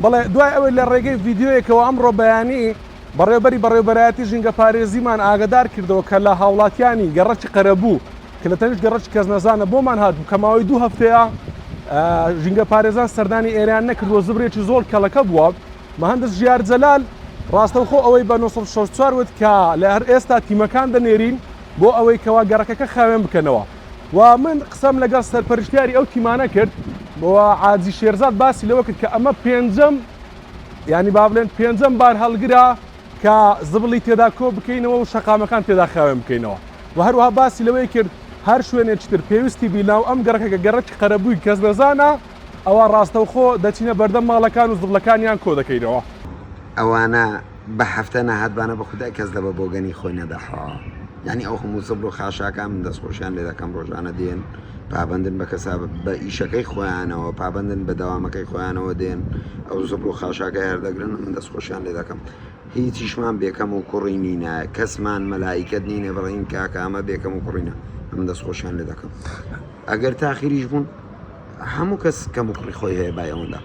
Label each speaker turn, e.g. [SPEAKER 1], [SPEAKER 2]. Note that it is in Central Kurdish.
[SPEAKER 1] بەڵێ دوای ئەوەی لە ڕێگەی ڤیدیۆیەکەوە ئەمڕۆ بەیانی بەڕێوبەری بەڕێوبەرایەتی ژینگەپارێزیمان ئاگادار کردەوە کە لە هاوڵاتیانی گەڕەکی قەرەبوو کە لە تەنیشت گەڕەکی کەسنەزانە بۆمان هاتبوو کە ماوەی دوو هەفتەیە ژینگەپارێزان سەردانی ئێرەیان نەکردووە زبرێکی زۆر کەڵەکە بووە مهندس ژیار جەلال ڕاستەوخۆ ئەوەی بە 964 وت کە لە هەر ئێستا تیمەکان دەنێرین بۆ ئەوەی کەوا گەڕەکەکە خاوێن بکەنەوە و من قسەم لەگەڵ سەرپەرشتیاری ئەو تیمانە کرد و عاجی شێرزاد باسی لەوە کرد کە ئەمە پێنجەم یانی با بڵێن پێنجەم بارهەڵگرە کە زبڵی تێدا کۆ بکەینەوە و شەقامەکان تێدا خاوێن بکەینەوە و هەروەها باسی لەوەی کرد هەر شوێنێکی تر پێویستی بی ناو ئەم گەڕەکە کە گەڕەکی قەرەبووی کەس نەزانە ئەوا ڕاستەوخۆ دەچینە بەردەم ماڵەکان و زبڵەکانیان کۆ دەکەینەوە.
[SPEAKER 2] ئەوانە بە هەفتە نەهاتبانە بە خودای کەس لە بە بۆگەنی خۆی نەدەحا یانی ئەو هەموو زبڵ و خاشاکە من دەستخۆشیان لێ دەکەم ڕۆژانە دێن پابەندن بە کەسا بە ئیشەکەی خۆیانەوە پابەندن بە دەوامەکەی خۆیانەوە دێن ئەو زبڵ و خاشاکە هەردەگرن من دەستخۆشیان لێ دەکەم هیچیشمان بێکەم و کوڕی نینە کەسمان مەلایکەت نینە بڵین کاکە ئەمە بێکەم و کوڕینە ئەم دەستخۆشیان لێ دەکەم ئەگەر تاخیریش بوون هەموو کەس کەم و کوڕی خۆی هەیە بای ئەوەندا.